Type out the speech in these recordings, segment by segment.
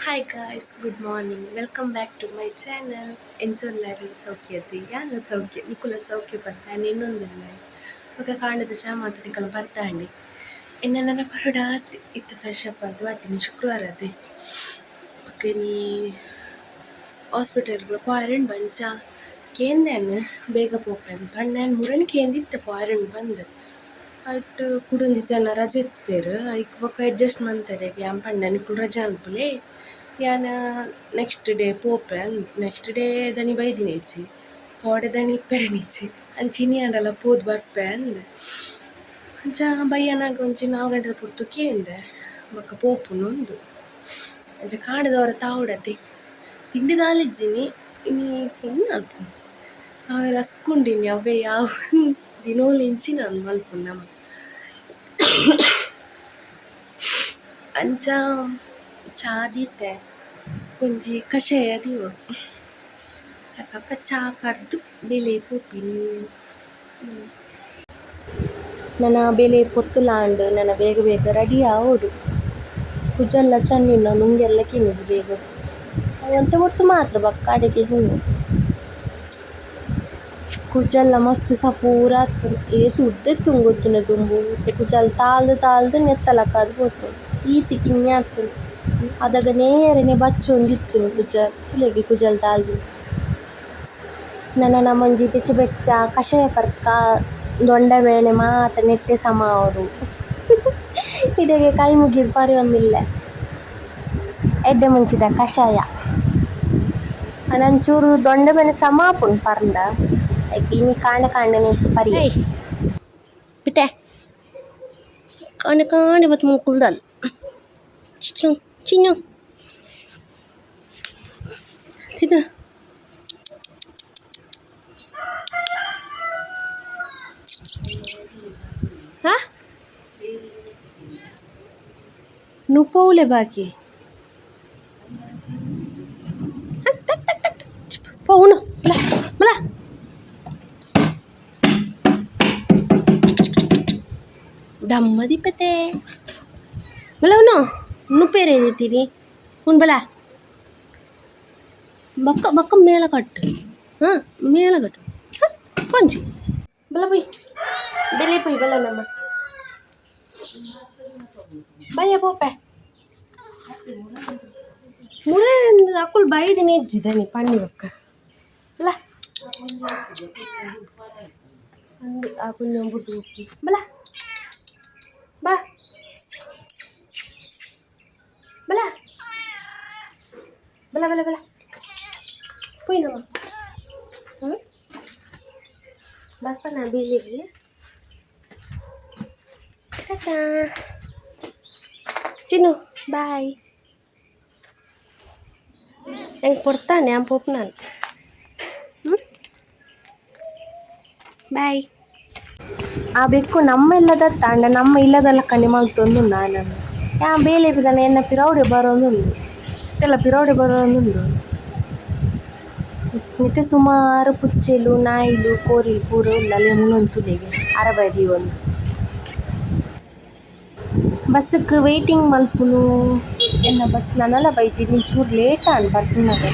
Hi guys, good morning. Welcome back to my channel. ಎಂಚೊಲ್ಲಾರಿ ಸೌಖ್ಯತೆ ಯಾನ ಸೌಖ್ಯ ನಿಕುಲ ಸೌಖ್ಯ ಬಂತ ಇನ್ನೊಂದಿಲ್ಲ ಬೊಕ ಕಾಂಡದ ಚಾ ಮಾತ ನಿಕಲ ಬರ್ತಾಂಡಿ ಎನ್ನ ನನ್ನ ಪರೋಡ ಆತ್ ಇತ್ತು ಫ್ರೆಶ್ ಅಪ್ ಅಂತ ಬರ್ತೀನಿ ಶುಕ್ರವಾರ ಅದೇ ಬೊಕ ನೀ ಹಾಸ್ಪಿಟಲ್ ಪೋಯರೆಂಡ್ ಬಂಚ ಕೇಂದೇನ್ ಬೇಗ ಪೋಪೆನ್ ಪಂಡ ಯಾನ್ ಮುರನ್ ಕೇಂದಿತ್ತೆ ಪೋಯರೆಂಡ್ ಬಂದ್ ಅಟ್ ಕುಡೊಂಜಿ ಜನ ರಜೆ ಇತ್ತೆರ್ ಐಕ್ ಬೊಕ ಅಡ್ಜಸ್ಟ್ ಮಂತೆರ್ ಯಾನ್ ಪಂಡೆ ನಿಕುಲು ರಜೆ ಅನ್ಪುಲೆ ಯಾನ್ ನೆಕ್ಸ್ಟ್ ಡೇ ಪೋಪೆ ನೆಕ್ಸ್ಟ್ ಡೇ ದನಿ ಬೈದಿನೇಚಿ ಕೋಡೆ ದನಿ ಇಪ್ಪೆರೆನಿಚ್ಚಿ ಅಂಚ ಇನಿ ಆಂಡಲ ಪೋದು ಬರ್ಪೆ ಅಂದ್ ಅಂಚ ಬಯ್ಯನಾಗ ಒಂಜಿ 4 ಗಂಟೆದ ಪೊರ್ತು ಕೇಂದೆ ಬೊಕ ಪೋಪುನು ಉಂದು ಅಂಚ ಕಾಂಡೆದವರ ತಾವೊಡತೆ ತಿಂಡಿ ದಾಲಿಜ್ಜಿನಿ ಇನಿ ಇನಿ ಅನ್ಪುನು ಅವೆ ರಸ್ಕ್ ಉಂಡಿನಿ ಅವೇ ಯಾವ ದಿನೋಲ ಇಂಚಿನ ಮಲ್ಪುನು ನಮ ಅಂಚ ಚಾ ದೀತೆ ಒಂಜಿ ಕಷಾಯ ದೀವೊಡು ಅಪಗ ಚಾ ಪರ್ದು ಬೇಲೆ ಪೋಪಿನಿ. ನನ ಬೇಲೆ ಪೊರ್ತುಲಾಂಡ್ ನನ ಬೇಗ ಬೇಗ ರೆಡಿ ಆವೊಡು ಕುಜಲ್ಲ ಚನ್ನಿನ ನುಂಗೆಲ್ಲ ಕಿನಿಜಿ ಬೇಗ ಒಂತೆ ಪೊರ್ತು ಮಾತ್ರ ಬೊಕ್ಕ ಅಡೆಗೆ ನುಂಗು ಕುಜಲ್ಲ ಮಸ್ತ್ ಸಪೂರ ಆತುಂಡು ಏತ್ ಉದ್ದ ಇತ್ತುಂಡು ಗೊತ್ತುಂಡ ದುಂಬು ಇತ್ತೆ ಕುಜಲ್ ತಾಲ್ದ್ ತಾಲ್ದ್ ನೆತ್ತಲಕಾದ್ ಪೋತುಂಡು ಈತ್ ಕಿನ್ಯ ಆತುಂಡು ಅದಗ ನೇರನೆ ಬಚ್ಚೊಂದಿತ್ತುಂಡು ಕುಜಲ್ ತೂಲೆಗೆ ಕುಜಲ್ ತಾಲ್ದ್ ನನ ನಮೊಂಜಿ ಬೆಚ್ಚ ಬೆಚ್ಚ ಕಷಾಯ ಪರ್ಕ ದೊಂಡೆ ಬೇನೆ ಮಾತ ನೆಟ್ಟೆ ಸಮ ಆವೊಡು ಇಡೆಗೆ ಕೈ ಮುಗಿದ್ ಪರಿಯೊಂದಿಲ್ಲೆ ಎಡ್ಡೆ ಮುಂಚಿದ ಕಷಾಯ ಆಂಡ ಒಂಚೂರು ದೊಂಡೆ ಬೇನೆ ಸಮ ಆಪುಂಡು ಪರ್ಂಡ ಐಕ್ ಇನಿ ಕಾಂಡೆ ಕಾಂಡೆನೆ ಪರಿಯೆ ಬಿಟ್ಟೆ ಕಾಂಡೆ ಕಾಂಡೆ ಬತ್ತ್ ಮುಕುಲ್ದಲ್ ಚಿನ್ನು ಚಿನ್ನು ಚಿನ್ನು ಹಾ ನುಪ್ಪೌಲೆ ಬಾಕಿ ಪೌನು ಬಲ ಬಲ ಡಮ್ಮದಿಪತೆ ಬಲವನು ನುಪ್ಪೇರೆ ದೀತೀನಿ ಉನ್ ಬಲ ಬಕ್ಕ ಬಕ್ಕ ಮೇಳ ಕಟ್ಟು ಹಾಂ ಮೇಳ ಕಟ್ಟು ಪಂಚಿ ಬಲ ಪೊಯ್ ಬೆಲೆ ಪೊಯ್ ಬಲ ನಮ್ಮ ಬಯ್ಯ ಪೋಪೆ ಮುರೆ ಅಕ್ಕುಲ್ ಬೈದಿನಿ ಇಜ್ಜಿದನಿ ಪಣ್ಣಿ ಬೊಕ್ಕ ಬಲ ಅಂದು ಆ ಕುಂಜ ಬುಡ್ದು ಬಲ ಬಾ ಬಲ ಬಲ ಬಲ ಬಲ ಪೊಯ್ನಮ್ಮ ಹ್ಞೂ ಬರ್ಪನ ಬೇಲೆಗೆ ಟಾಟಾ ಚಿನ್ನು ಬಾಯ್ ಎಂಕ್ ಪೊರ್ತಾನೆ ಯಾನ್ ಪೋಪುನಾನ್ ಬಾಯ್. ಆ ಬೆಕ್ಕು ನಮ್ಮ ಇಲ್ಲದತ್ತ ಆಂಡ ನಮ್ಮ ಇಲ್ಲದ ಲೆಕ್ಕನೆ ಮಲ್ತೊಂದುಂಡು ಆನನ್ ಯಾನ್ ಬೇಲೆ ಪಿದನ ಎನ್ನ ಪಿರವುಡೆ ಬರೊಂದುಂಡು ಇತ್ತೆಲ ಪಿರವುಡೆ ಬರೊಂದುಂಡು ನೆಟೆ ಸುಮಾರು ಪುಚ್ಚೆಲು ನಾಯಿಲು ಕೋರಿಲು ಪೂರ ಉಲ್ಲ ಅಲೆ ಮುನೊಂದು ತೂಲೆಗೆ ಅರಬಾಯಿ ದೀವೊಂದು ಬಸ್ಸುಕ್ ವೈಟಿಂಗ್ ಮಲ್ಪುನು ಎನ್ನ ಬಸ್ ನನಲ ಬೈಜಿ ಒಂಚೂರು ಲೇಟ್ ಆಂಡ್ ಬರ್ಪುನಗ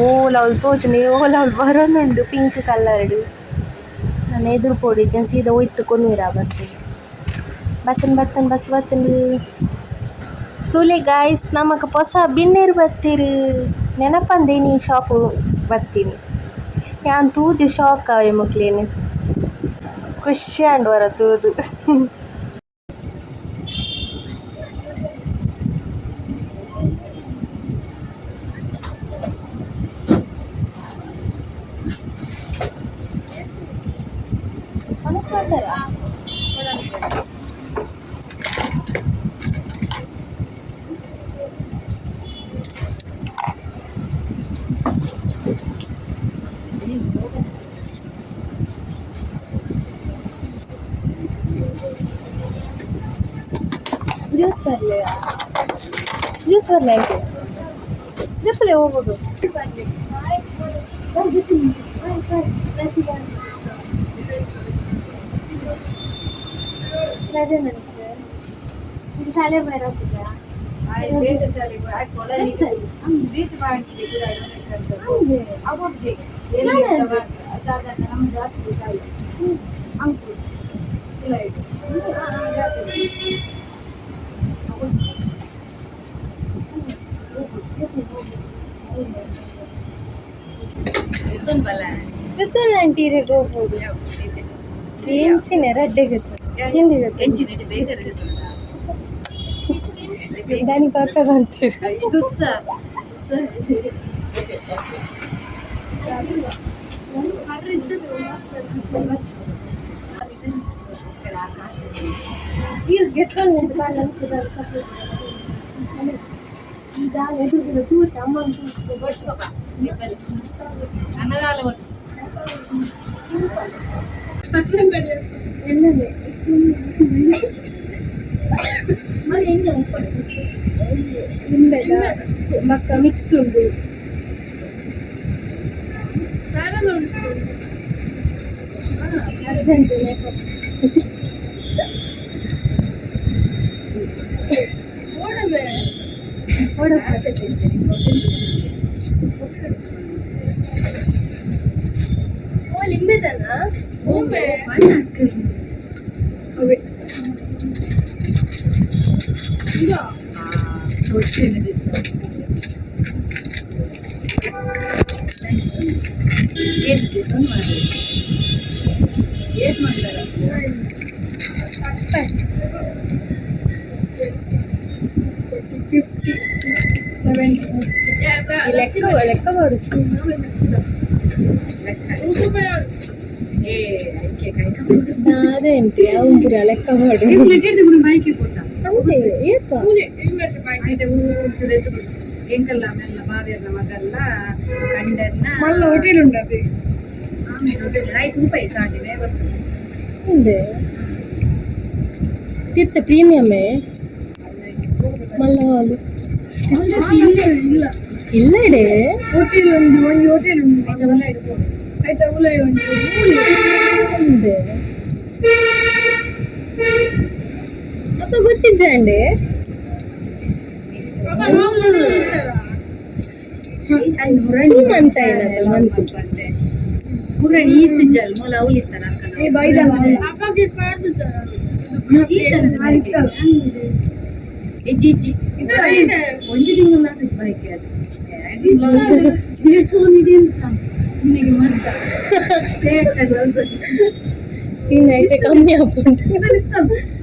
ಓಲು ಅವ್ಲು ತೋಜುಂಡು ಓಲು ಅವ್ಲು ಬರೊಂದುಂಡು ಪಿಂಕ್ ಕಲರ್ಡ್ ನನ ಎದುರು ಪೋಡಿಜ್ಜಿ ಸೀದಾ ಒಯ್ತು ಕೊನೊಯೆರ್ ಆ ಬಸ್ಸ್ ಬತ್ತುಂಡು ಬತ್ತುಂಡು ಬಸ್ ಬತ್ತುಂಡು ತೂಲೆ ಗಾಯ್ಸ್ ನಮಕ್ ಪೊಸ ಬಿನ್ನೆರ್ ಬತ್ತೆರ್ ನೆನಪಂದೆ ಇನಿ ಶಾಪ್ ಬತ್ತಿನಿ ಯಾನ್ ತೂದು ಶಾಕ್ ಆವೆ ಮೊಕ್ಲೆನ್ ಖುಷಿ ಆಂಡ್ ಒರ ತೂದು. ವನಸ್ ಮಲ್ತರಾ? ಜ್ಯೂಸ್ ಬರಲಿ ಜ್ಯೂಸ್ ಬರಲಿ ಆಂಟಿ ದೆಪ್ಪಲೆ ಹೋಗೋದು ರಜೆ ನನಗೆ ಶಾಲೆ ಬರೋದಿಲ್ಲ. ತಿತ್ತುಲ್ಲಂಟೀರೆ ಗೋಪುಡು ಎಂಚಿನ ರಡ್ಡೆ ಗೊತ್ತು ತಿಂಡಿ ಗೊತ್ತು. ದಾನಿ ಪಪ್ಪೆ ಬಂತೀರಿ. ಬೊಕ್ಕ ಮಿಕ್ಸ್ ಉಂಡು. Urgent makeup. ಓ ಲಿಂಬೆದನಾ? ಅವೇ. ಈ ಲೆಕ್ಕ ಲೆಕ್ಕ ಮಾಡುದು. ದಾದ ಎಂಟಿ ಅವು ಪೂರ ಲೆಕ್ಕ ಮಾಡು. ಅಂತೆ ಏಪ. ಎಂಕಲ್ಲ ಮೆಲ್ಲ ಬಾರ್ಯರ್ನ ಮಗಲ್ಲ ಕಂಡನ್ನ. ಮಲ್ಲ ಹೋಟೆಲ್ ಉಂಟು ಅದು. ಆಮೇಲೆ ಹೋಟೆಲ್ ಆಯ್ತು ರೂಪಾಯಿ ಸಾಗಿದೆ ಗೊತ್ತು. ಉಂಡೆ ತಿರ್ತ ಪ್ರೀಮಿಯಮ್ಮೇ ಮಲ್ಲ ಹಾಲು. ಇಲ್ಲ. ಇಲ್ಲಡೆ. ಹೋಟೆಲ್ ಒಂದು ಒಂದು ಹೋಟೆಲ್ ಉಂಟು. ಆಯ್ತಾ, ಉಲೈ ಒಂದು. ಉಂಡೆ ಅಪ್ಪ ಗೊತ್ತಿಜ್ಜಾಂಡೆ. 2 ಮಂತ್ ಆಯ್ನಲ್ಲ ಮಂತ್. ಮುರಣಿ ಇತ್ತು ಜಲ್ ಮೂಲ ಅವಲಿತ್ತಲ್ಲ ಅಕ್ಕನ. ಏ ಬೈದಲ್ಲ. ಇಜ್ಜಿ ಇಜ್ಜಿ ಒಂಜಿ ತಿಂಗಳು ಆಗ್ತದೆ ಬೈಕ್ ಅದು ಸೋನಿದೆ ಅಂತ ನಿನಗೆ ಮತ್ತ ಸೇರ್ತ ಗ್ಲೌಸ್. ತಿನ್ನ ಐತೆ ಕಮ್ಮಿ ಆಪುಂಡು.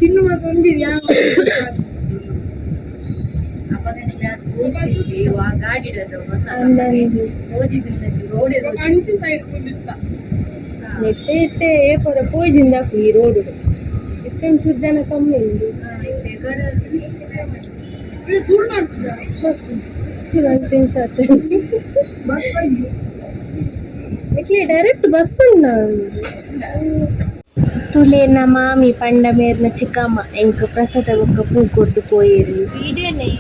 ಚಿನ್ನು ಮಾತ್ರ ಒಂಜಿ ಯಾವ. ಗಾಡಿ ಹೊಸ ಅಂದಂದು. ಓದಿದಿಲ್ಲ ರೋಡ್. ಅಂಚು ಸೈಡ್ ಹೋಗಿತ್ತ. ನೆಟ್ಟೆ ಇತ್ತೆ ಏಪೊರ ಪೋಯ್ಜಿಂದ ಈ ರೋಡ್ ಇತ್ತೆ ಒಂಚೂರು ಜನ ಕಮ್ಮಿ ಉಂಡು. ದೂರ ಮಾಡ್ತಿದ್ದ. ಚೇಂಜ್ ಆತ. ಬಸ್ ಬೈದು. ಇಟ್ಲಿ ಡೈರೆಕ್ಟ್ ಬಸ್ ಉಂಡ. ತುಲೇನ ಮಾಮಿ ಪಂಡ ಮೇರ್ನ ಚಿಕ್ಕಮ್ಮ ಎಂಕ್ ಪ್ರಸಾದ ಬೊಕ್ಕ ಪೂ ಕೊರ್ದು ಪೋಯೆರ್. ವಿಡಿಯೋನೇ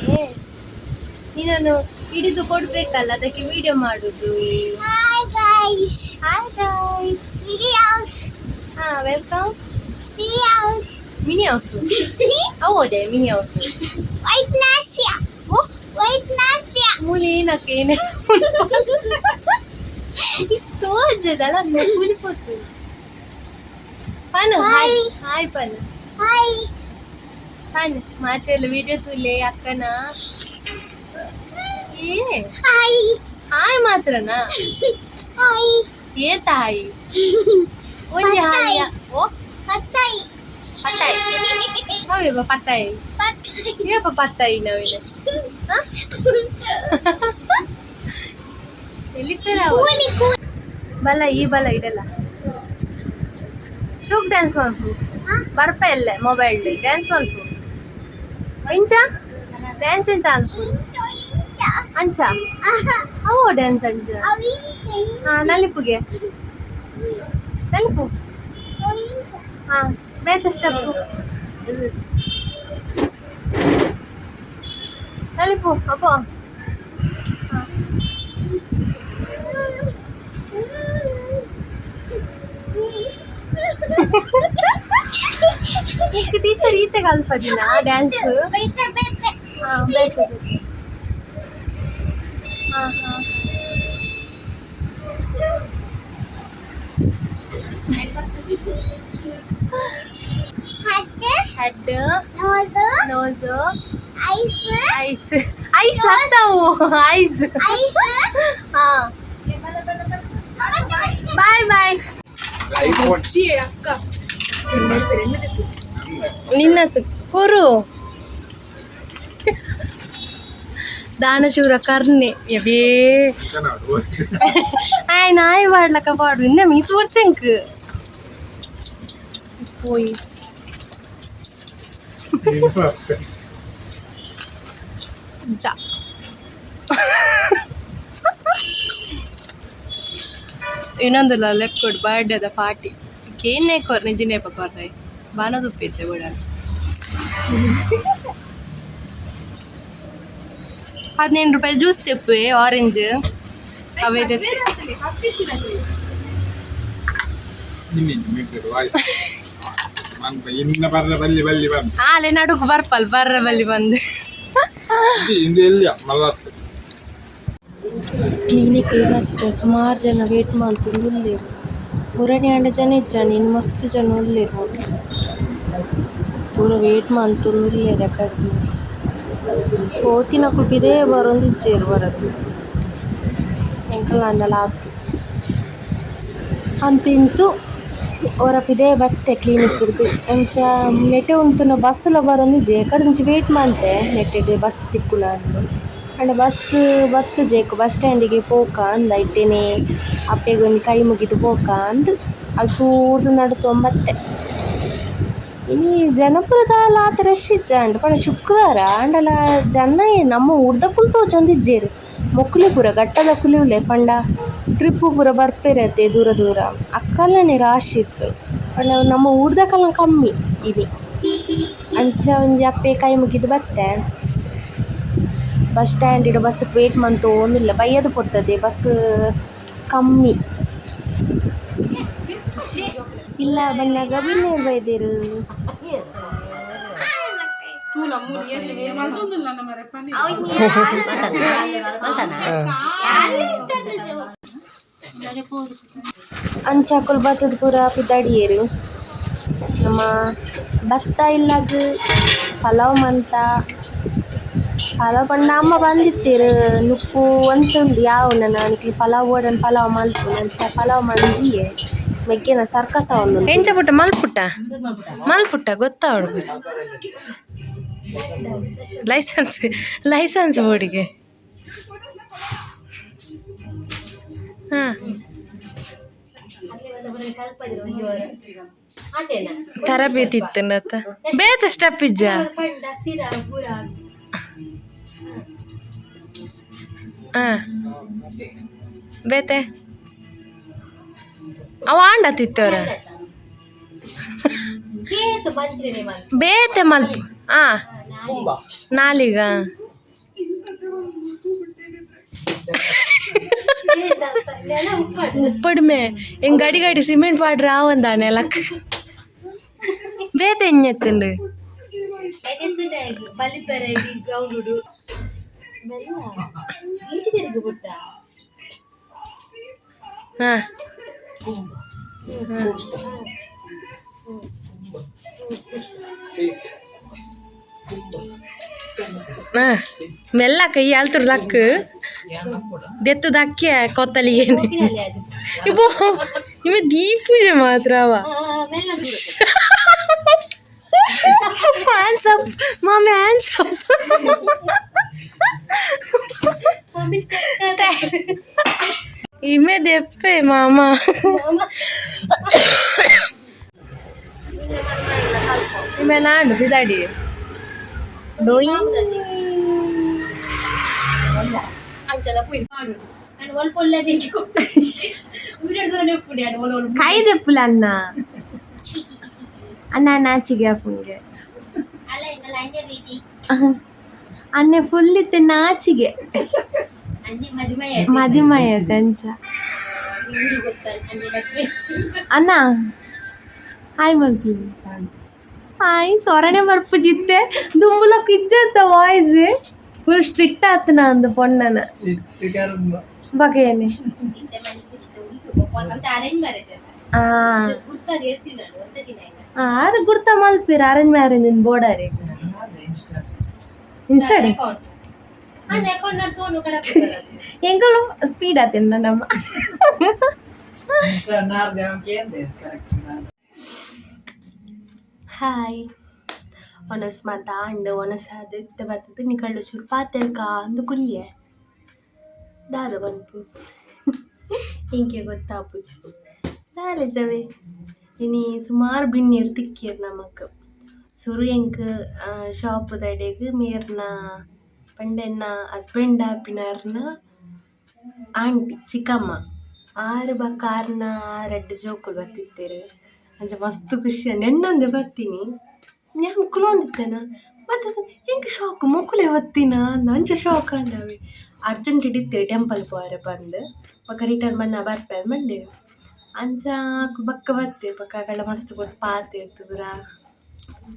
ನೀನನ್ನು ಹಿಡಿದು ಕೊಡ್ಬೇಕಲ್ಲ, ಅದಕ್ಕೆ ವಿಡಿಯೋ ಮಾಡುದು. Hi guys. Hi guys. Mini house. ಹಾ, welcome. Mini house. Mini house ಹೌದೇ mini house. White Nasya. White Nasya. ಮೂಲಿ ಏನಕ್ಕೆ ಏನೇ ತೋಜದಲ್ಲ ಕೂಲಿ ಪೋತು ಪನು ಹಾಯ್ ಹಾಯ್ ಪನು. Hi. ಪನ್ ಮಾತೆಲ್ಲ ವಿಡಿಯೋ ತುಲೆ ಅಕ್ಕನ ಏ. Hi. Hi ಮಾತ್ರನಾ? Hi. ಏ ತಾಯಿ ಒಂಜಿ ಹಾಯ್ ಓ. Patay. ಪತ್ತಾಯಿ ಹೌದು ಪತ್ತಾಯಿ. Patay. ಏಪ ಪತ್ತಾಯಿ ನಾವಿನ ಎಲ್ಲಿತ್ತರ. Kuli kuli. ಬಲ ಈ ಬಲ ಇಡಲ್ಲ ಶೋಕ್ ಡ್ಯಾನ್ಸ್ ಮಲ್ಪು ಬರ್ಪ ಎಲ್ಲ ಮೊಬೈಲ್ ಡ್ಯಾನ್ಸ್ ಮಲ್ಪು ಇಂಚ ಡ್ಯಾನ್ಸ್ ಎಂಚ ಅನ್ಪು. Incho incha. ಅಂಚ Aha. ಅವು ಡ್ಯಾನ್ಸ್ ಅಂಚ. Aw incha incha. ಹಾ ನಲಿಪುಗೆ ನಲಿಪು. Aw incha. ಹಾ ಬೇತ ಸ್ಟೆಪ್ ನಲಿಪು ಅಪ್ಪ. ಈಗ ಟೀಚರ್ ಈತೆ ಕಲ್ಪದಿನ ಡ್ಯಾನ್ಸ್. Bete bete. ಬೇಕು. ಹಾ ಹಾ. Head, head, nose, nose, eyes, eyes, eyes ಆಗ್ತಾವು ice. Eyes. ಹಾ, ಬಾಯ್ ಬಾಯ್. ನಿನ್ನತ್ತು ಕುರು ದಾನಶೂರ ಕರ್ಣೆ ಎಬೇ. ಆಯ್ ನಾಯಿ ಪಾಡ್ಲಕ್ಕ ಪಾಡು ಇನ್ನ ಮೀತು ವರ್ಷಂಕ್ ಪೋಯಿ. ಜಾ ಇನ್ನೊಂದು ಲೆಕ್ಕೊಡು ಬರ್ಡೇದ ಪಾರ್ಟಿ ಕೇನ್ನೇ ಕೊರ್ ನಿಜಿನೇ ಕೊರ್ರೆ ಬಾನ ತುಪ್ಪಿತ್ತೆ ಬಿಡ. 15 ರೂಪಾಯಿ ಜ್ಯೂಸ್ ತೆಪ್ಪುವೆ, ಆರೆಂಜ್ ಅವೇ. ಇನ್ನ ಬರ್ರ ಬಲ್ಲಿ ಬಲ್ಲಿ ಬಂದು. ಆಲೆ ನಡುಕು ಬರ್ಪಲ್ ಬರ್ರ ಬಲ್ಲಿ ಬಂದು. ಇಂದು ಎಲ್ಲಿಯ ಮಲ್ಲತ್ತು. ಕ್ಲಿನಿಕ್ ಮತ್ತೆ ಸುಮಾರು ಜನ ವೇಟ್ ಮಲ್ತೊಂದು ಉಲ್ಲೆರ್. ಮುರಣಿ ಆಂಡ ಜನ ಇಜ್ಜಾಂಡ್, ಇನಿ ಮಸ್ತ್ ಜನ ಉಲ್ಲೆರ್. ಪೂರ ವೇಟ್ ಮಲ್ತೊಂದು ಉಲ್ಲೆರ್. ಅಕಡ್ದಿಂಚಿ ಪೋತಿನಕುಲು ಪಿದಯೇ ಬರೊಂದಿಜ್ಜೆರ್ ಹೊರಗ್. ಎಂಕಲ್ನಾಂಡಲ ಆತು. ಅಂತು ಇಂತು ಒರ ಪಿದಯೇ ಬತ್ತೆ ಕ್ಲಿನಿಕ್ ಡ್ದು. ಅಂಚ ನೆಟೆ ಉಂತುನ ಬಸ್ಸ್ ಲ ಬರೊಂದಿಜ್ಜಿ. ಎಕಡ್ದಿಂಚಿ ವೇಟ್ ಮಲ್ತೆ ನೆಟೆಗ್ ಬಸ್ಸ್ ತಿಕ್ಕುಂಡಾಂದ್. ಆಂಡ ಬಸ್ಸ್ ಬತ್ತುಜಿ. ಐಕ್ ಬಸ್ಸ್ ಸ್ಟ್ಯಾಂಡ್ ಗೆ ಪೋಕ ಅಂದ್ ಐಟೆನೆ ಅಪ್ಪೆಗ್ ಒಂಜಿ ಕೈ ಮುಗಿದ್ ಪೋಕ ಅಂದ್ ಅಲ್ತ್ ತೂದು ನಡತೊಂದು ಬತ್ತೆ. ಇನಿ ಜನ ಪೂರ ದಾಲ ಆತ್ ರಶ್ ಇಜ್ಜಾಂಡ್ ಪಂಡ ಶುಕ್ರಾರ ಆಂಡಲ ಜನ ನಮ್ಮ ಊರ್ದಕುಲು ತೋಜೊಂದಿಜ್ಜೆರ್. ಮೊಕುಲೆ ಪೂರ ಘಟ್ಟದಕುಲೇ ಉಲ್ಲೆರ್. ಪಂಡ ಟ್ರಿಪ್ ಪೂರ ಬರ್ಪೆರತೆ ದೂರ ದೂರ, ಅಕಲ್ನನೆ ರಾಶಿ ಇತ್ತು. ಪಂಡ ನಮ್ಮ ಊರ್ದಕಲ್ನ ಕಮ್ಮಿ ಇನಿ. ಅಂಚ ಒಂಜಿ ಅಪ್ಪೆ ಕೈ ಮುಗಿದ್ ಬತ್ತೆ. ಬಸ್ಸ್ ಸ್ಟ್ಯಾಂಡ್ ಡ್ ಬಸ್ಸ್ ಕ್ ವೇಟ್ ಮಂತೊಂದುಲ್ಲೆ. ಬಯ್ಯದ ಪೊರ್ತತೆ, ಬಸ್ಸ್ ಕಮ್ಮಿ ಇಲ್ಲ. ಬನ್ನಗ ಬಿನ್ನೆರ್ ಬೈದೆರ್. ಅಂಚ ಅಕುಲು ಬತ್ತುದು ಪೂರ ಪಿದಾಡಿಯೆರ್. ನಮ ಬತ್ತ ಇಲ್ಲಗ್ ಪಲಾವ್ ಮಂತ. ಪಲಾವ್ ಪಂಡ ಅಮ್ಮ ಪಂದಿತ್ತೆರ್ ನುಪ್ಪು ಒಂತೆ ಉಂಡು ಯಾವು ನನ ನಿಕ್ಲೆ ಪಲಾವ್ ಬೋಡಾಂಡ ಪಲಾವ್ ಮಲ್ಪುನ. ಅಂಚ ಪಲಾವ್ ಮಂದಿಯೆ. ಮೆಗ್ಗೆನ ಸರ್ಕಸ್ ಆವೊಂದುಂಡು. ಎಂಚ ಪುಟ್ಟ ಮಲ್ಪುಟ್ಟ ಮಲ್ಪುಟ್ಟ ಗೊತ್ತಾವೊಡು. Licence licence ಬೋರ್ಡಿಗೆ. ಹಾ, ತರಬೇತಿ ಇತ್ತಂಡತ್ತ ಬೇತೆ ಸ್ಟೆಪ್ ಇಜ್ಜ. ಹಾ, ಬೇತೆ ಅವ ಆಂಡತ್ತಿತ್ತವ್ರ ಬೇತೆ ಮಲ್ಪ. ಆ ನಾಲಿಗ ಉಪ್ಪಡ್ಮೆ ಎಂಗ್ ಗಡಿ ಗಡಿ ಸಿಮೆಂಟ್ ಪಾಡ್ರ ಆವಂದಾನೆ ಲಕ್. ಬೇತೆ ಎಂಜೆತ್ತುಂಡು? ಹಾ ಹಾ, ಮೆಲ್ಲ ಕೈ ಅಲ್ತುರ್ ಲಕ್ ದೆತ್ತದ ಅಕ್ಕಿಯ ಕೊತ್ತಲಿಗೆ ಇಬೋ ಇವೆ ದೀಪೂಜೆ ಮಾತ್ರ ಅವ. ಹ್ಯಾಂಡ್ಸ್ ಅಪ್ ಮಾಮಿ, ಹ್ಯಾಂಡ್ಸ್ ಅಪ್. ಇಮೆ ದೆಪ್ಪೆ ಮಾಮ. ಇಮೆ ನಾಡು ಬಿದಾಡಿ ಡೋಯ್. ಕೈ ದೆಪ್ಪುಲ ಅಣ್ಣ ಅಣ್ಣ ನಾಚಿಗೆ ಅಪ್ಪಂಗೆ ಅನ್ನೆ ಫುಲ್ ಇತ್ತೆ ನಾಚಿಗೆ ಮದಿಮಯ ಅಂಚ. ಅಣ್ಣ ಹಾಯ್ ಮಲ್ಪಿ. ಆಯ್ ಸೊರಣೆ ಬರ್ಪು ಜಿತ್ತೆ ದುಂಬುಲ ಕಿಜ್ಜತ್ತ voice full strict ಆತನ ಅಂದು ಪೊಣ್ಣನ ಬಗೆಯನೆ. ಆ ಆರು ಗುರ್ತ ಮಲ್ಪಿರ ಅರೇಂಜ್ ಮ್ಯಾರೇಜ್ ಬೋರ್ಡರ್ ಇನ್ಸ್ಟಾಡ್ ಎಂಕಲು ಸ್ಪೀಡ್ ಆತಿನ ನಮ್ಮ. ಹಾಯ್, ಒನಸ್ ಮಾತ ಅಂಡ್ ಒನಸ್ ಅದು ಇತ್ತೆ ಬತ್ತದ ನಿಕಲ್ಡ ಚೂರು ಪಾತೆರ್ಕ ಅಂದು ಕುಲ್ಯೆ. ದಾದ ಬಂತು ಎಂಕೆ ಗೊತ್ತಾಪುಜಿ ದಾಲೆ ಜವೆ. ಇನಿ ಸುಮಾರು ಬಿನ್ನೆರ್ ತಿಕ್ಕಿಯೆರ್ ನಮಕ್. ಸುರು ಎಂಕ್ ಶಾಪುದಡೆಗ್ ಮೇರ್ನ ಪಂಡ ಎನ್ನ ಹಸ್ಬೆಂಡ್ ಆಪಿನಾರ್ನ ಆಂಟಿ ಚಿಕ್ಕಮ್ಮ ಆರ್ ಬೊಕ್ಕ ಆರ್ನ ರಡ್ಡ್ ಜೋಕುಲು ಬತ್ತಿತ್ತೆರ್. ಅಂಚ ಮಸ್ತ್ ಖುಷಿ ಆಂಡ್. ಎನ್ನಂದೆ ಬತ್ತಿನಿ ಯಾನ್ ಕುಲೊಂದಿತ್ತೆನ ಬತ್ತದ ಎಂಕ್ ಶಾಕ್, ಮೊಕುಲೆ ಬತ್ತಿನ ಅಂಚ ಶಾಕ್ ಆಂಡ್. ಅವೆ ಅರ್ಜೆಂಟ್ ಇತ್ತಿರ್ ಟೆಂಪಲ್ ಪೋಯೆರೆ ಪಂದ್. ಬೊಕ್ಕ ರಿಟರ್ನ್ ಬಣ್ಣ ಬರ್ಪೆ ಪಂಡೆರ್. ಅಂಚ ಅಕುಲು ಬೊಕ್ಕ ಬತ್ತೆರ್. ಬೊಕ್ಕ ಅಕಲ್ಡ ಮಸ್ತ್ ಪೊರ್ತು ಪಾತೆರ್ದ್ ಪೂರ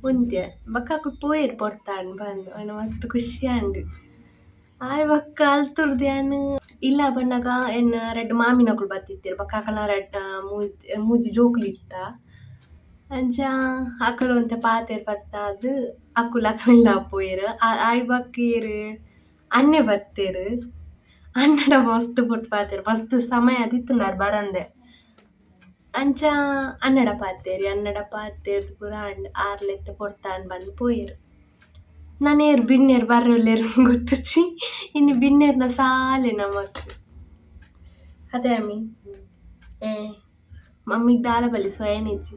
ಉಂತ್ಯೆ. ಬೊಕ್ಕ ಅಕುಲು ಪೋಯೆರ್ ಪೊರ್ತಾಂಡ್ ಪಂದ್. ಆಂಡ ಮಸ್ತ್ ಖುಷಿ ಆಂಡ್. ಆಯ್ ಬೊಕ್ಕ ಅಲ್ತುರ್ದು ಯಾನ್ ಇಲ್ಲ ಬನ್ನಗ ಎನ್ನ ರಡ್ಡ್ ಮಾಮಿನಕುಲು ಬತ್ತಿತ್ತೆರ್. ಬೊಕ್ಕ ಅಕಲ್ನ ರಡ್ಡ್ ಮೂಜಿ ಮೂಜಿ ಜೋಕುಲು ಇತ್ತ. ಅಂಚ ಅಕುಲು ಒಂತೆ ಪಾತೆರ್ ಪತ್ತಾದ್ ಅಕುಲು ಅಕಲ್ನ ಪೋಯೆರ್. ಆಯ್ ಬೊಕ್ಕ ಏರ್ ಅಣ್ಣೆ ಬತ್ತೆರ್. ಅಣ್ಣಡ ಮಸ್ತ್ ಪೊರ್ತು ಪಾತೆರ್. ಮಸ್ತ್ ಸಮಯ ಆದಿತ್ತ್ಂಡ್ ಬರಂದೆ. ಅಂಚ ಅಣ್ಣಡ ಪಾತೆರಿ ಅಣ್ಣಡ ಪಾತೆರ್ದ್ ಪೂರ ಆಂಡ್. ಆರ್ಲೆತ್ತೆ ಪೊರ್ತಾಂಡ್ ಬಂದ್ ಪೋಯೆರ್. ನನ ಏರ್ ಬಿನ್ನೆರ್ ಬರ್ರೆ ಗೊತ್ತುಜ್ಜಿ. ಇನಿ ಬಿನ್ನೆರ್ನ ಸಾಲೆ ನಮಕ್. ಅದೇ ಅಮ್ಮಿ ಏ ಮಮ್ಮಿಗ್ ದಾಲ ಬಲ್ಲಿ ಸೊಯನಿಜ್ಜಿ.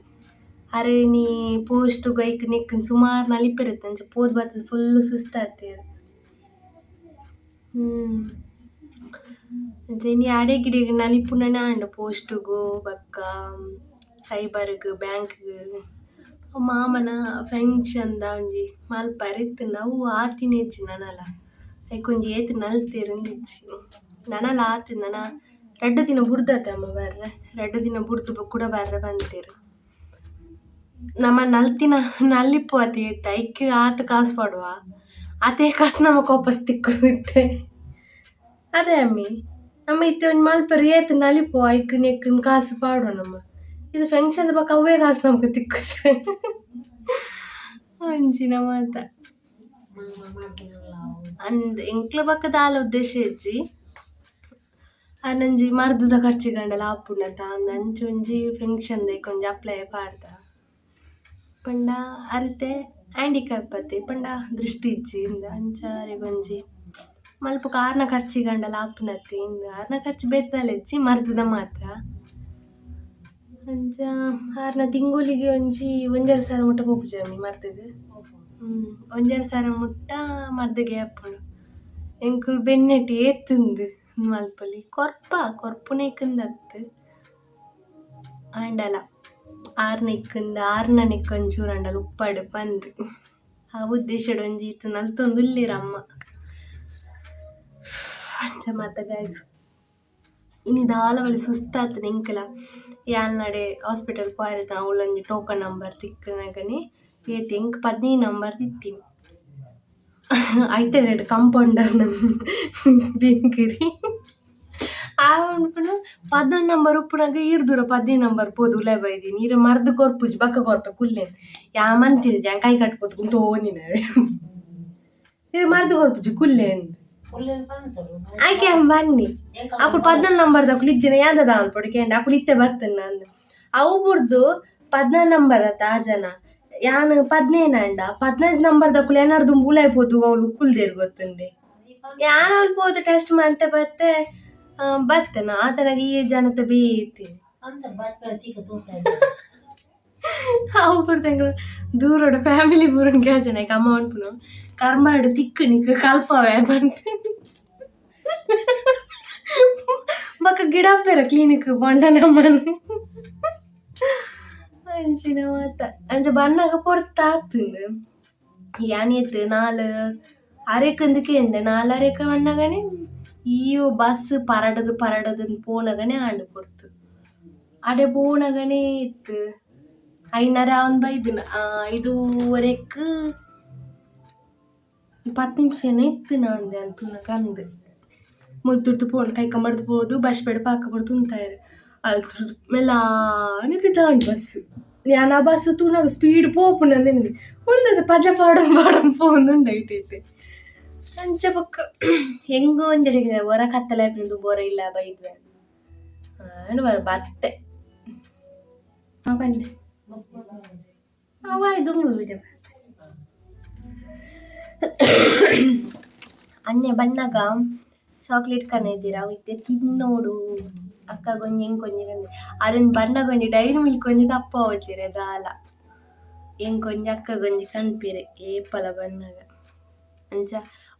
ಅರೆ ಇನಿ ಪೋಸ್ಟ್ ಐಕ್ ನೆಕ್ ಸುಮಾರು ನಲಿಪೆರೆ ಅಂಚ ಪೋದು ಬತ್ತದ್ ಫುಲ್ ಸುಸ್ತಾತೇರ್. ಅಂಚ ಇನಿ ಅಡೆಗ್ ಇಡೆಗ್ ನಲಿಪುನನೆ ಆಂಡ್. ಪೋಸ್ಟುಗು ಬೊಕ್ಕ ಸೈಬರ್ಗ್ ಬ್ಯಾಂಕ್ಗ್ ಮಾಮನ ಫಂಕ್ಷನ್ ದ ಒಂಜಿ ಮಲ್ಪರೆ ಇತ್ತ್ಂಡ್. ಅವು ಆತಿನ ಇಜ್ಜಿ ನನಲ. ಐಕ್ ಒಂಜಿ ಏತ್ ನಲ್ತೆರ್ ಇಂದಿಜ್ಜಿ. ನನಲ ಆತಿನ ನನ ರಡ್ಡ್ ದಿನ ಬುಡ್ದತೆ ಅಮ್ಮ ಬರ್ರೆ. ರಡ್ಡ್ ದಿನ ಬುಡ್ದು ಕುಡ ಬರ್ರೆ ಪಂತೆರ್. ನಮ ನಲ್ತಿನ ನಲಿಪು ಅತಿ ಏತ್ ಐಕ್ ಆತ್ ಕಾಸು ಪಾಡುವ, ಆತೇ ಕಾಸು ನಮಕ್ ವಾಪಸ್ ತಿಕ್ಕುದಿತ್ತೆ. ಅದೇ ಅಮ್ಮಿ, ನಮ್ಮ ಇತ್ತೆ ಒಂಜಿ ಮಲ್ಪರೆ ಏತ್ ನಲಿಪುವ, ಐಕ್ ನೆಕ್ ಕಾಸು ಪಾಡುವ ನಮ. ಇದು ಫಂಕ್ಷನ್ ಬೊಕ್ಕ ಅವ್ವೇ ಕಾಸು ನಮಕ್ ತಿಕ್ಕುಜಿ. ಅಂಚಿನ ಮಾತ ಅಂದ್ ಎಂಕ್ಲ ಬೊಕ್ಕ ದಾಲ ಉದ್ದೇಶ ಇಜ್ಜಿ. ಆನೊಂಜಿ ಮರ್ದ್ದ ಖರ್ಚಿಗಂಡಲ ಆಪುಂಡತ ಅಂದ್ ಅಂಚ ಒಂಜಿ ಫಂಕ್ಷನ್ ದೈಕ್ ಒಂಜಿ ಅಪ್ಲೈ ಪಾಡ್ದ. ಪಂಡ ಅರಿತೆ ಹ್ಯಾಂಡಿಕ್ಯಾಪ್ ಅತ್ತೆ, ಪಂಡ ದೃಷ್ಟಿ ಇಜ್ಜಿ ಇಂದ್. ಅಂಚ ಅರೆಗೊಂಜಿ ಮಲ್ಪುಗ ಆರ್ನ ಖರ್ಚಿಗಂಡಲ ಆಪುನತ್ತೆ ಇಂದ್. ಆರ್ನ ಖರ್ಚು ಬೇತೆ ಇಜ್ಜಿ, ಮರ್ದ್ದ ಮಾತ್ರ. ಅಂಚ ಆರ್ನ ತಿಂಗೊಲಿಗೆ ಒಂಜಿ 1,500 ಮುಟ್ಟ ಪೋಪುಜಿ ಅಮ್ಮಿ ಮರ್ದ್ಗ್. 1,500 ಮುಟ್ಟ ಮರ್ದ್ಗೆ ಆಪುಂಡು. ಎಂಕುಲು ಬೆನ್ನೆಟ್ ಏತುಂದು ಮಲ್ಪೊಲಿ ಕೊರ್ಪ ಕೊರ್ಪುನೈಕಂದತ್ತ್ ಆಂಡಲ ಆರ್ನ ಇಕ್ಕಂದು ಆರ್ನ ನೆಕ್ ಒಂಚೂರು ಆಂಡಲ ಉಪ್ಪಡ್ ಪಂದ್ ಆ ಉದ್ದೇಶಡ್ ಒಂಜಿ ಇತ್ ನಲ್ತೊಂದು ಉಲ್ಲೆರ್ ಅಮ್ಮ. ಅಂಚ ಮಾತ ಗಾಯ್ಸ್. ಇನಿ ದಾಲ ಬಲಿ ಸುಸ್ತಾತುಂಡು ಎಂಕಲ. ಯಾಲ್ನಡೆ ಹಾಸ್ಪಿಟಲ್ ಪೋಯೆರೆ ಅವ್ಲೊಂಜಿ ಟೋಕನ್ ನಂಬರ್ ತಿಕ್ಕುನಗನೆ ಏತ್ ಎಂಕ್ 15 ನಂಬರ್ ತಿಕ್ತಿನಿ. ಐತೆಡ್ ಕಂಪೌಂಡರ್ ಬಿಂಕಿರಿ ಆ ಪನ್ಪುನು 11 ನಂಬರ್ ಉಪ್ಪುನಗ ಈರ್ ದೂರ 15 ನಂಬರ್ ಪೋದು ಉಲಾಯಿ ಬೈದಿನಿ. ಈರ್ ಮರ್ದ್ ಕೊರ್ಪುಜಿ ಬೊಕ್ಕ ಕೊರ್ಪೆ ಕುಲ್ಲೆ. ಯಾ ಮಂತಿನಿ ಯಾನ್ ಕೈ ಕಟ್ಪೋದು ಕುಂತೋಂದಿನವೆ. ಈರ್ ಮರ್ದ್ ಕೊರ್ಪುಜಿ ಕುಲ್ಲೆ ಅಂದ್. ಆಯ್ಕೆ ಬನ್ನಿ ಅಕುಲು 14 ನಂಬರ್ ದಕುಲು ಇಜ್ಜಿನ ಯಾನ್ದ ಮಲ್ಪೊಡು ಕೇಂಡ. ಅಕುಲು ಇತ್ತೆ ಬತ್ತನ ಅಂದ್. ಅವು ಬುಡ್ದು 14 ನಂಬರ್ ಅತ್ತ ಆ ಜನ ಯಾನ್ 15 ಅಂಡ 15 ನಂಬರ್ ದಕುಲು ಏನಾರು ದುಂಬು ಉಲಾಯಿ ಪೋದು ಅವ್ಲು ಕುಲ್ದೆರ್ ಗೊತ್ತುಂಡೆ. ಯಾನ್ ಅವ್ಲು ಪೋದು ಟೆಸ್ಟ್ ಮಂತೆ ಬತ್ತೆ ಬತ್ತನ ಆತನಾಗ ಈ ಜನತ ಬೇತಿ ಅವು ಪೂರ ಎಂಕುಲು ದೂರಡ್ ಫ್ಯಾಮಿಲಿ ಪೂರ ಜನ ಅಮ್ಮ ಪನ್ಪುನು ಕರ್ಮಡ್ ತಿಕ್ಕು ನಿಕ್ ಕಲ್ಪವೆ ಪನ್ಪೆ. ಬೊಕ್ಕ ಗಿಡಪ್ಪೆರ ಕ್ಲಿನಿಕ್ ಪಂಡ ನಮ್ಮನ್. ಅಂಚಿನ ಮಾತ. ಅಂಚ ಬನ್ನಗ ಪೊರ್ತಾತುಂಡು. ಯಾನ್ ಏತ್ ನಾಲ್ ಅರೆಕ್ ಕೇಂದೆ. ನಾಲ್ ಅರೆಕ್ ಬನ್ನಗನೆ ಈ ಬಸ್ ಪರಡದು ಪರಡದು ಪೋನಗನೆ ಆಂಡ್ ಪೊರ್ತು. ಅಡೆ ಪೋನಗನೆ ಇತ್ತು ಐನರ ಅವ್ನು ಬೈದಿನ ಐದೂವರೆಕ್ 10 ನಿಮಿಷ ಇತ್ತು ಅಂದೆ ಅಂತ ಅಂದೆ. ಮುಲ್ತುರ್ದು ಪೋಂಡು ಕೈ ಕಂಬಡ್ದು ಪೋದು ಬಸ್ ಬೇಡ ಪಾಕ ಬಡ್ದು ತುಂತಾಯರು ಅಲ್ತುರ್ದು ಮೆಲ್ಲಾನೆ ಪಿದಾಂಡ್ ಬಸ್. ಯಾನ್ ಆ ಬಸ್ ತೂನಾಗ ಸ್ಪೀಡ್ ಪೋಪುಂಡು ಒಂದದು ಪಜ ಪಾಡಂ ಪಾಡಂ ಪೋಂದುಂಡು ಐಟೈತೆ. ಅಂಚ ಬೊಕ್ಕ ಹೆಂಗೋ ಒಂಜೆಡಿಗೆ ಒರ ಕತ್ತಲೆ ಆಪಿನ ಬೋರ ಇಲ್ಲ ಬೈದ್ವೆ. ಆಂಡ್ ಬರ ಬತ್ತೆ. ಆ ಪಂಡೆ ಅವ ದುಂಬು ಬಿಡ ಅಣ್ಣೆ ಬಣ್ಣಗ ಚಾಕ್ಲೇಟ್ ಕನ ಇದ್ದೀರಾ ಅವು ಇತ್ತೆ ತಿನ್ನೋಡು. ಅಕ್ಕ ಗೊಂಜಿ ಎಂಕೊಂಜಿ ಕಂದೆ ಅರೊಂಜಿ ಬಣ್ಣಗೊಂಜಿ ಡೈರಿ ಮಿಲ್ಕ್ ಒಂಜಿ ತಪ್ಪ ಹೋಚಿರೆ ದಾಲ. ಎಂಕೊಂಜಿ ಅಕ್ಕ ಗೊಂಜಿ ಕನ್ಪಿರೆ ಏಪಲ ಬಣ್ಣಗ. ಅಂಚ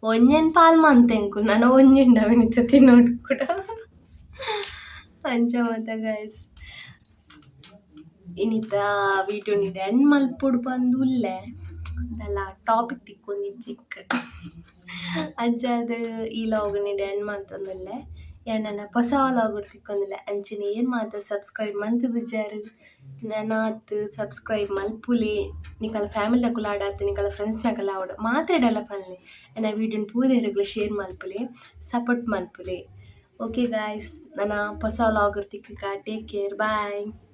ಒಂಜೆನ್ ಪಾಲ್ ಮಂತೆ ಎಂಕು ನನ ಒಂಜೆಂಡ ಅವನಿತ ತಿನ್ನೋಡು ಕೂಡ. ಅಂಚ ಮಾತ ಗೈಸ್ ಇನಿತ ವೀಡಿಯೋ ಎಂಡ್ ಮಲ್ಪೊಡು ಪಂದ್ ಉಲ್ಲೆ ದಾಲ ಟಾಪಿಕ್ ತಿಕ್ಕೊಂದಿಜ್ಜಿ ಅಂಚ ಅದು ಈ ಲಾಗ್ ನಿಡೆ ಎಂಡ್ ಮಂತೊಂದುಲ್ಲೆ. ಯಾನ್ ಪೊಸ ವ್ಲಾಗ್ ತಿಕ್ಕೊಂದುಲ್ಲೆ. ಅಂಚನೆ ಏರ್ ಮಾತ ಸಬ್ಸ್ಕ್ರೈಬ್ ಮಂತುದಿಜಾರ್ ನನಾತ್ ಸಬ್ಸ್ಕ್ರೈಬ್ ಮಲ್ಪುಲೆ. ನಿಕಲ್ನ ಫ್ಯಾಮಿಲಿ ದಕುಲು ಆಡಾತ್ ನಿಕಲ್ನ ಫ್ರೆಂಡ್ಸ್ ನಕುಲು ಆವಡ್ ಮಾತೆರ್ಡಲ ಪನ್ಲೆ. ಎನ್ನ ವೀಡಿಯೋನ್ ಪೂರೆರೆಗ್ಲ ಶೇರ್ ಮಲ್ಪುಲೆ, ಸಪೋರ್ಟ್ ಮಲ್ಪುಲೆ. ಓಕೆ ಗಾಯ್ಸ್, ನನ ಪೊಸ ವ್ಲಾಗ್ ತಿಕ್ಕುಗ. Take care, bye.